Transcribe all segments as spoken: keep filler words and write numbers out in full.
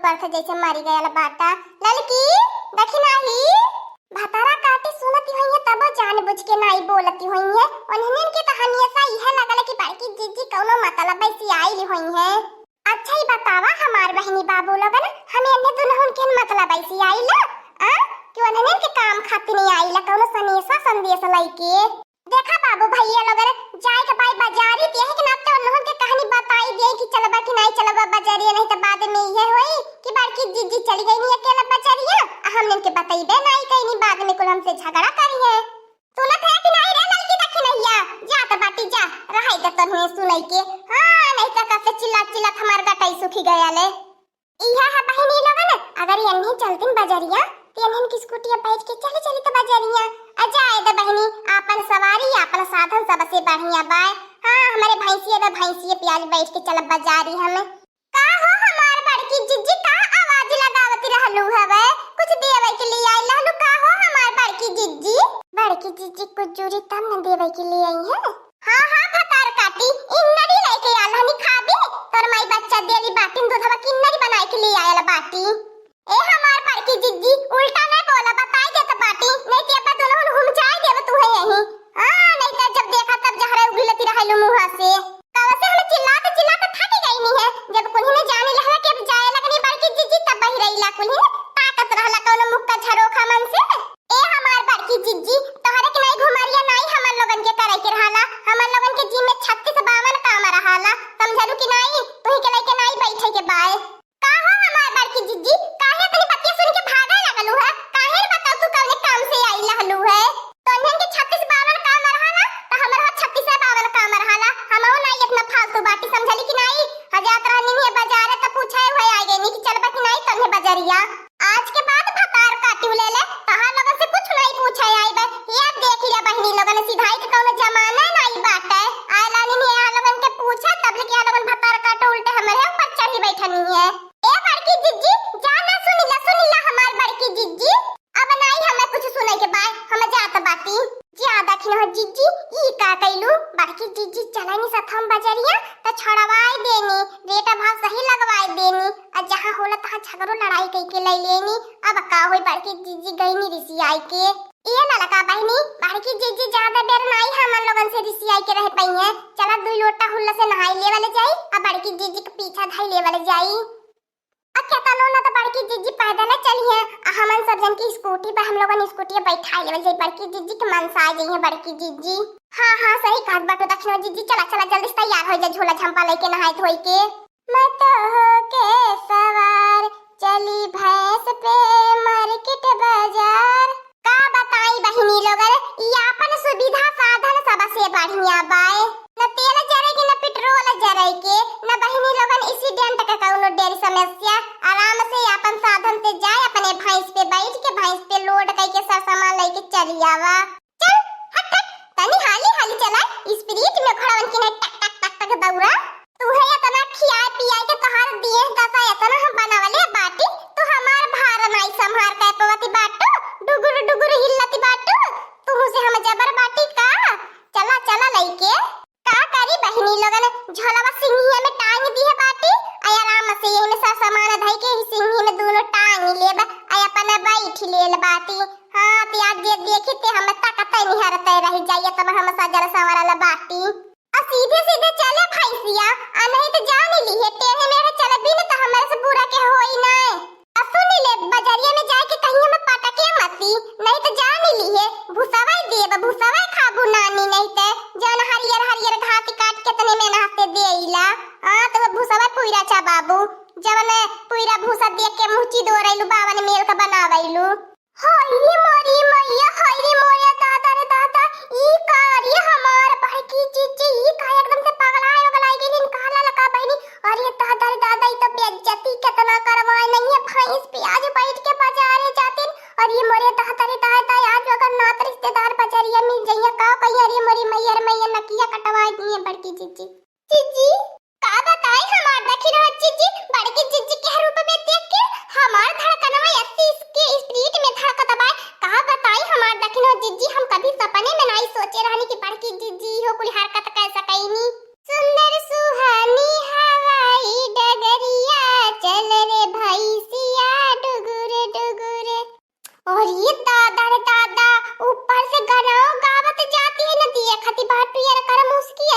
परत जैसे मरी गयल बाटा। ललकी, देखी नाही, भतारा काटी सुनती होइहैं, तबो जान बुझ के नाही बोलती होइहैं। उन्हनिन के तो हमेशा इहे लगल कि बड़की जिज्जी कौनो मतलब से आइल होइहैं। अच्छा, ई बतावा हमार बहिनी बाबू लोगन, हमें एन्हे दुनहुन के मतलब से आइला, आ? कि उन्हनिन के काम खातिर नहीं आइला, कौनो सनेसा संदेश लइके। देखा बाबू भैया लोगन, जाए के बाई बाजारी, त यही के नाते उन्हन के कहानी बताई दिए कि चलबा कि नाही चलबा बाजारी, नहीं तो बाद में इहे होई कि बड़की जिज्जी चली गई नहीं अकेला बाजारिया, आ हमने के बतइबे नाही कहीं, बाद में कुल हमसे झगड़ा करिहैं। सुनत है कि नाही रे ललकी दखिनहिया, जा त बाटी जा, रहाई दे तन्हे सुनई के। हाँ, नहीं तो कब से चिल्लात चिल्लात हमार गटई सूखी गया ले। इहा है बहिनी लोगन, अगर एन्ही चलतिन बजरिया, त एन्हन की स्कूटिया बैठ के चली चली त बजरिया। आ जाए द बहिनी, आपन सवारी, आपन साधन सबसे बढ़िया बाय। हाँ, हमरे भैंसिया द भैंसिया पियाली बैठ के चलब बजारी हम। का हो हमार बड़की जिज्जी, का आवाज लगावत रहलू हवे? कुछ देवे के लिए आई रहलू का हो हमार बड़की जिज्जी? बड़की जिज्जी कुछ जूरी तब न देवे के लिए आई है। हाँ, हाँ, भतार काटी, इन्नरी लइके आल हनी खाबी। तोर माई बच्चा देली बाटिन दूधवा किन्नरी बनाए के लिए आयल बाटी। ए हमार बड़की जिज्जी, उल्टा नहीं बोला, बताई देत बाटी, नहीं ते अब्बा दुनहुन हम जाए देब तू है यहीं। हाँ, नहीं तो जब देखा तब जहरे उगिलती रहलू मुँह से। कब से हम चिल्लात चिल्लात थक गई नहीं है, जब कुन्ही ने जाने लहरा के अब जाए लगनी बड़की जिज्जी, तब बहिरैला कुन्ही ताकत रहला कौनो मुक्का झरोखा मन से। ए हमार बड़की जिज्जी, तोहरे के नाई घुमरिया नाई हमर लोगन के करे के रहला। हमर लोगन के जिम्मे छत्तीस बावन काम रहला, समझलू कि नाई? तुही के लइके नाई बैठे के बाय। का हो हमार बड़की जिज्जी, काहे अपनी बतिया सुन के भागे लगलू है? काहे न बताऊ तू कौने काम से आई लहलू है? तोहन के छत्तीस बावन काम रहला, त हमर हो छत्तीस बावन काम रहला। हमहू नाई इतना फालतू बाटी, समझली कि नाई? हजात रहनी है बाजारे त पूछे हुए आ गई कि चलबा कि नाई तन्हे बजरिया। आज के बाद भतार काटी ले ले, तहार लोगन से कुछ नहीं पूछे आइबे। ये देख ले बहिनी लोगन, सिधाई के कौनो जमाना नहीं बाटे। आए लानी ने यहाँ लोगन के पूछे, तब ले के यहाँ लोगन भतार काटो उल्टे हमरे ऊपर चढ़ी बैठनी है। ए बड़की जिज्जी, जा ना सुन ला, सुन ला हमार बड़की जिज्जी। अब नहीं हमें कुछ सुने के बाय, हम जात बाटी। जा दखिन हो जिज्जी, ई का कैलू? बड़की जिज्जी चलनी सथम बजरिया, त छोड़वाए देनी, रेट भाव सही लगवाए देनी। आ जहाँ होला तहाँ झगड़ो लड़ाई कई के ले लेनी। अब का होई, बड़की जिज्जी गईनी रिसियाई के। ए ललका बहिनी, बड़की जिज्जी ज्यादा देर नाई हमन लोगन से रिसियाई के रह पइहैं। चला दुई लोटा हुल्ला से नहाई लेवल जाई, आ बड़की जिज्जी के पीछा धई लेवल जाई। आ केतनो ना त बड़की जिज्जी पैदल चलिहैं, आ हमन सब जन की स्कूटी पर हम लोगन स्कूटी बैठाई लेवल जाई, बड़की जिज्जी के मनसा जइहैं बड़की जिज्जी। हाँ, हाँ, सही कहत बाटू दखिनो जिज्जी, चला, चला, जल्दी से तैयार हो जा, झोला झंपा लेके नहाई धोई के। मैं तो होके सवार चली भैंस पे मार्केट बाजार। का बताई बहिनी लोगन, ई आपन सुविधा साधन सबसे बढ़िया बाय। न तेल जरे के, न पेट्रोल जरे के, न बहिनी लोगन एक्सीडेंट के कौनो डेर समस्या। आराम से आपन साधन से जाए, अपने भैंस पे बैठ के, भैंस पे लोड कई के सर सामान लेके चली आवा। चल, हट, हट, तनी हाली, हाली चला, स्पीड में घोड़वन की नहीं टक, टक, टक, टक दौड़ा। तू है इतना खियाए पियाए के तोहार दिए दशा इतना हम बनावले बाटी, तू हमार भार नाई संभार कर पवती बाटू, डुगुर, डुगुर हिलती बाटू, तू से हम जबर बाटी का? चला, चला लइके। का करी बहिनी लोगन, झोलवा सिंघिया में टांग दिए बाटी, आ आराम से यही में सब सामान धई के ही सिंघी में दोनों टांग लेब, आ अपन बैठ लेल बाटी। हाँ, ते आज जे देखी ते हम ताकत निहारते रह जाइए, तब हम सजल संवरल बाटी। आ सीधे सीधे चले भैंसिया, आ नहीं तो जान ली है, टेढ़े मेढ़े चलबी न तो हमारे से बुरा के होई ना। आ सुन ले, बजरिया में जाके कहीं हम पटके मती, नहीं तो जान ली है, भुसवा देब, भुसवा खाबू नानी, नहीं तो जौन हरियर हरियर घास काट के तने मेहनत से देइला। हाँ, तो भुसवा पुइरा चबाबू, जवन पुइरा भूसा देख के मुँह चिदोरैलू, बावन मेल का बनावैलू। हाय रे मोरी मैया, हाय रे मोरे दादा रे दादा, ई का रे हमार बड़की जिज्जी, ई का एकदम से पगलाए उगलाए गेलिन, का ललका बहिनी, अरे दादा रे दादा, ई तो बेइज्जती केतना करवाए नहीं है, भैंस पे आज बैठ के बाजारे जातिन, अरे मोरे दादा रे दादा, आज अगर नात रिश्तेदार बजरिया मिल जइया, का कहिया रे मोरी मैया रे मैया, नकिया कटवाए दिए बड़की जिज्जी। जिज्जी, का बताई हमार दखिन हो जिज्जी, बड़की जिज्जी के रूप में देख के हमार धड़कनवा अस्सी के स्पीड में धड़कत बा। का बताई हमार दखिन हो जिज्जी, हम कभी सपने में नाई सोचे रहनी कि बड़की जिज्जी हो कुल हरकत कर सकैनी। सुंदर सुहानी हवाई डगरिया, चल रे भाई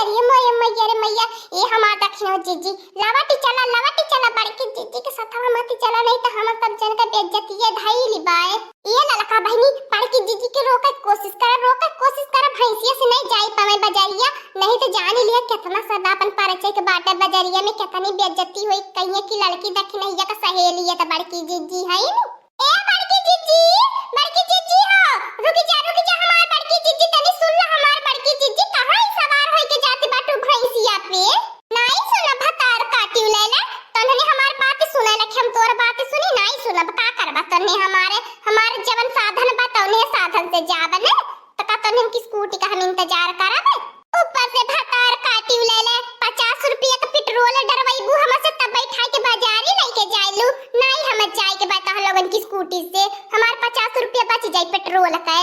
अरे मोरे मैया रे मैया, ए हमार दखिनो जिज्जी, लवटी चला, लवटी चला, बड़की जिज्जी के साथ हम मत चला, नहीं तो हम सब जन का बेइज्जती ये धइली बाय। ए ललका बहिनी, बड़की जिज्जी के रोके कोशिश करा, रोके कोशिश करा, भैंसिया से नहीं जाई पावे बजरिया, नहीं तो जान लिया कितना सदा अपन परिचय के बाटे बजरिया में, कितनी बेइज्जती होई, कहिए कि ललकी दखिनैया का सहेली है तो बड़की जिज्जी है नी। ए बड़की जिज्जी, बड़की जिज्जी हो, रुकी जा, रुकी जा, हमार बड़की जिज्जी, तनी सुन ला, हमार बड़की जिज्जी, कहाँ ई सवार होई के जाती बाटू भैंसिया पे? नाई सुनब भतार काटी उलैला, तन्हने हमार बात सुने लखे, हम तोर बात सुनी, नाई सुनब, का करबा तन्हने हमारे, हमार जवन साधन बा, तौने साधन से जाब ने, त का तन्हन की स्कूटी का हम इंतजार करब? ऊपर से भतार काटी उलैले, पचास रुपया के पेट्रोल डरवैबू हमसे, तब बैठाई के बाजारी लइके जाइलू। नाई हम जाए के बा तोह लोगन की स्कूटी से, हमार पचास रुपया बच जाई पेट्रोल के।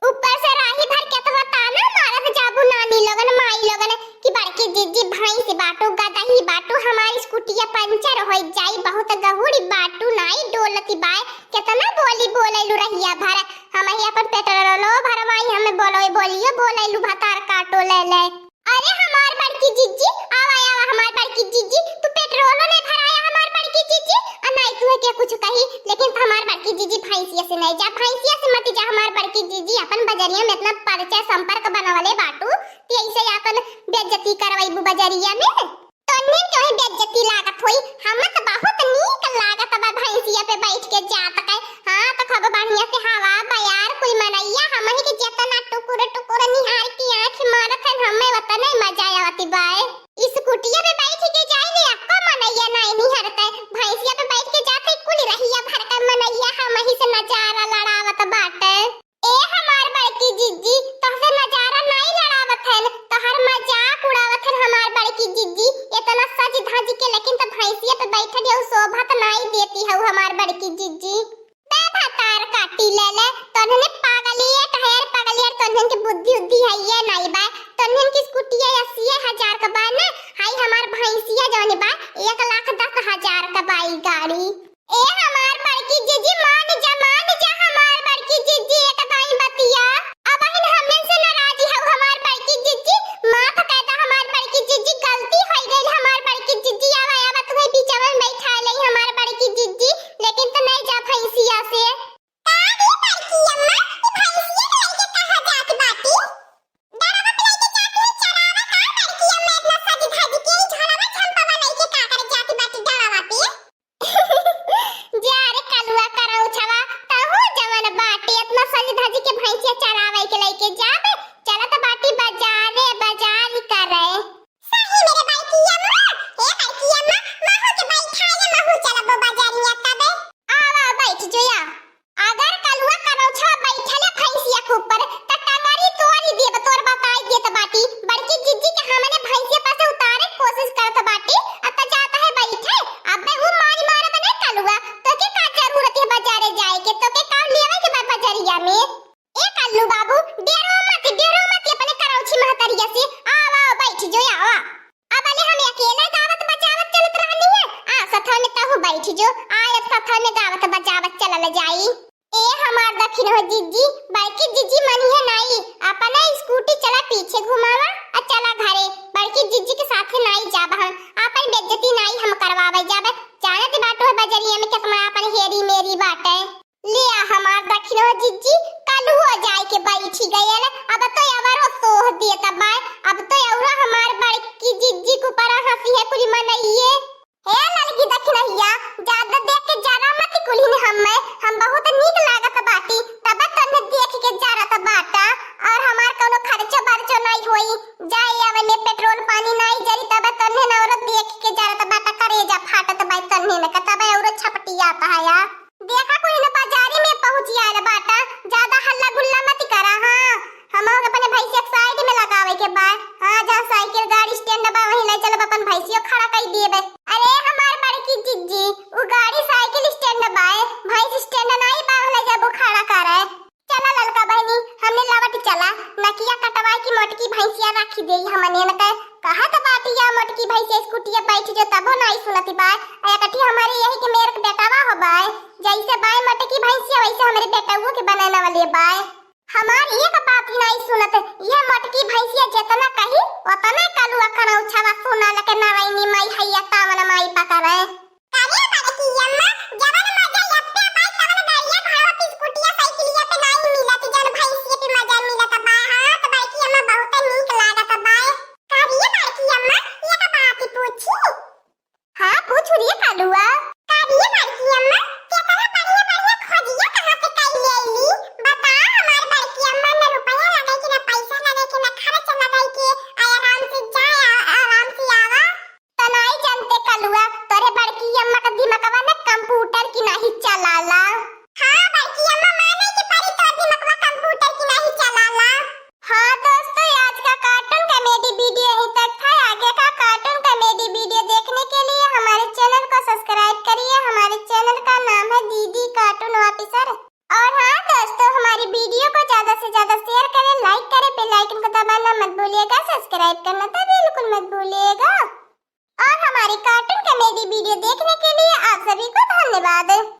ऊपर से राही भर केतना ताना मारत जाबू नानी लोगन, माई लोगन कि बड़की जिज्जी भैंस बाटू, गदही बाटू, हमारी स्कूटिया पंचर हो जाई, बहुत गहुड़ी बाटू, नाई डोलती बाय, केतना बोली बोलैलू रहिया भर। हम ही अपन पेट्रोलो भरवाई, हमें बोलो बोलियो बोलैलू भतार काटो ले ले। अरे हमार बड़की जिज्जी, आवा आवा हमार बड़की जिज्जी, तू पेट्रोलो नहीं भराया हमार बड़की जिज्जी, और नहीं तू के कुछ कही, लेकिन तू हमार बड़की जिज्जी भैंसिया से नहीं जा, भैंसिया से मत जा हमार बड़की जिज्जी, अपन बजरिया में इतना परिचय संपर्क बनवले बाटू, ती ऐसे अपन बेइज्जती करवैबू बजरिया में। तोन्हन के वही बेइज्जती लागत होई, हम तो बहुत नीक लागत बा भैंसिया पे बैठ के जात के। हाँ, तो खूब बढ़िया से हवा बयार कुल मनैया, हम ही के जेतना टुकुर टुकुर निहार के आँख मारत हन, हमें ओतने मजा आवत बाय। स्कूटिया पे बैठ के जाई ने, अक्को मनैया नाई निहरते, भैंसिया पे बैठ के जाते कुल रहिया भर के मनैया हम ही से नजारा लड़ावत बाटे। ए हमार बड़की जिज्जी, तोहसे नजारा नाई लड़ावत हन, तोहर मजाक उड़ावत हन हमार बड़की जिज्जी। इतना सज धज के लेकिन तो भैंसिया पे बैठल हऊ, शोभा त नाई देती हऊ हमार बड़की जिज्जी। बे भतार काटी ले ले, तोन्हने पागलिए ठहर पागलिए, तोन्हन के बुद्धि उद्धि है ये नाई बा, तोन्हन की स्कूटिया अस्सी हजार का बा ना, हाई हमार भैंसिया जौन बा एक लाख दस हजार का बा ई गाड़ी। ए हमार बड़की जिज्जी, मान जा, मान जा हमार बड़की जिज्जी, एक दाई बतिया। अबहिन हमन से नाराज हऊ हमार बड़की जिज्जी, माफ कर दा हमार बड़की जिज्जी, गलती होई गइल हमार बड़की जिज्जी। आवा, आवा, तुम्हें बीचवा में बैठा ले हमार बड़की जिज्जी, लेकिन तो नहीं जा भैंसिया से। का रे बड़की अम्मा, ई भैंसिया के लेके कहाँ जात बाटी? डरवा पे लेके जाती है चरावा का बड़की अम्मा, इतना सज धज के ई झड़वा झंपवा लेके का करे जाती बाटी डरवा पे? जा रे कलुआ करौछवा, तहू जवन बाटी इतना सज धज के भैंसिया चरावे के लेके जाबे, चलत बाटी बाजारे बाजारी करे। सही मेरे बड़की अम्मा, हे बड़की अम्मा, महू के बैठाए ले महू चलबो बाजारिया तबे। आवा बैठ जो या। अगर कलुआ करौछवा बैठले भैंसिया के ऊपर, त टंगरी तोरी देब, तोर बताई देत बाटी। बड़की जिज्जी के हमने भैंसिया पर से उतारे के कोशिश करत बाटी, अब त जात है बैठे। अबे उ मारी मारत नहीं कलुआ, तोके का जरूरत है बाजारे जाए के, तोके का लेवे के बा बाजारिया में? ए कल्लू बाबू, डेरो मत, डेरो मत अपने करौछी महतरिया से। आवा, आवा, बैठ जो, आवा। अब अले हम अकेले गावत बजावत चलत रहनी है, आ सथवा में तहू बैठ जो, आ अब सथवा में गावत बजावत चलल जाई। ए हमार दखिन हो जिज्जी, बड़की जिज्जी मनिहे नाई, अपना स्कूटी चला पीछे घुमावा आ चला घरे, बड़की जिज्जी के साथे नाई जाब हम, आपन बेइज्जती नाई हम करवावे जाबे, जानत बाटू है बजरिया में कितना आपन हेरी मेरी बाटे। ले आ हमार दखिन हो जिज्जी, कलुओ जाए के बैठी गयल। अब तो अवरो सोह देत बाय, अब तो अवरो हमार बड़की जिज्जी के ऊपर हंसी है कुल मनइये। हे ललकी दखिनहिया, ज्यादा देख के जरा मत कुल्हिन हम्मे, हम बहुत नीक लागत बाटी, तब तन्ने देख के जरत बाटा, और हमार कोनो खर्चो बर्चो नाई होई, जाए आवे में पेट्रोल पानी नाई जरी, तब तन्ने न औरत देख के जरत बाटा, करेजा फाटत बाय तन्ने न, तब औरत छपटियात हया। देखा, कोई न बाजारी में पहुँच आयल बाटा, ज्यादा हल्ला गुल्ला मत करा। हाँ, हम अपने भैंसिया के साइड में लगावे के बा। हाँ, जहाँ साइकिल गाड़ी स्टैंड बा, वहीं ले चलब, अपन भैंसियो खड़ा कर देबे। अरे हमार बड़की जिज्जी, उ गाड़ी साइकिल स्टैंड बा, भैंस स्टैंड नहीं बा, ले जाबो खड़ा करे। चला ललका बहनी, हमने लवट चला, नकिया कटवा के मोटकी भैंसिया रखी दे हमने न के। कहत बाटिया मोटकी भैंसिया स्कूटिया बैठ जो तबो नहीं सुनती बा। आ एकठी हमारे यही के मेर के बेटावा हो बाय, जैसे बाय मोटकी भैंसिया वैसे हमरे बेटवो के बनाने वाले बाय। हमार एक बात ही नहीं सुनत, यह मोटकी भैंसिया जितना कही उतना कल छवा सुना लके नारायणी माई हैया तावन माई पकड़े। करे बड़की अम्मा, जवन मजा यप्पे बाई तवन गाड़िया भाड़ा पे स्कूटिया साइकिलिया पे नाई मिलत, जन भैंसिया पे मजा मिलत बा। हाँ, तो बड़की अम्मा बहुत नीक लागत बा। करे बड़की अम्मा, एक बात पूछी? हाँ, पूछ रे कलुआ। करे बड़की अम्मा, केतना बढ़िया बढ़िया खोजिया कहाँ से कई ले अइली? बता, हमार बड़की अम्मा न रुपया लगे के, न पैसा लगे के, न खर्च लगे के, आ आराम से जाए, आ-, आराम से आवा। त नाई जानते कलुआ, तोरे बड़की अम्मा का दिमकवा न कंप्यूटर की नाही चलाला। हाँ, बड़की अम्मा माने के परी तोर दिमकवा कंप्यूटर की नाही चलाला। हाँ दोस्तों, आज का cartoon comedy video यहीं तक था। आगे का cartoon comedy video देखने के लिए हमारे channel को subscribe करिए। हमारे channel का नाम है दीदी Cartoon Officer। और हाँ दोस्तों, हमारी video को ज्यादा से ज्यादा share करें, like करें, bell icon को दबाना मत भूलिएगा, subscribe करना तो बिल्कुल मत भूलिएगा। और हमारी cartoon comedy video देखने के लिए आप सभी को धन्यवाद।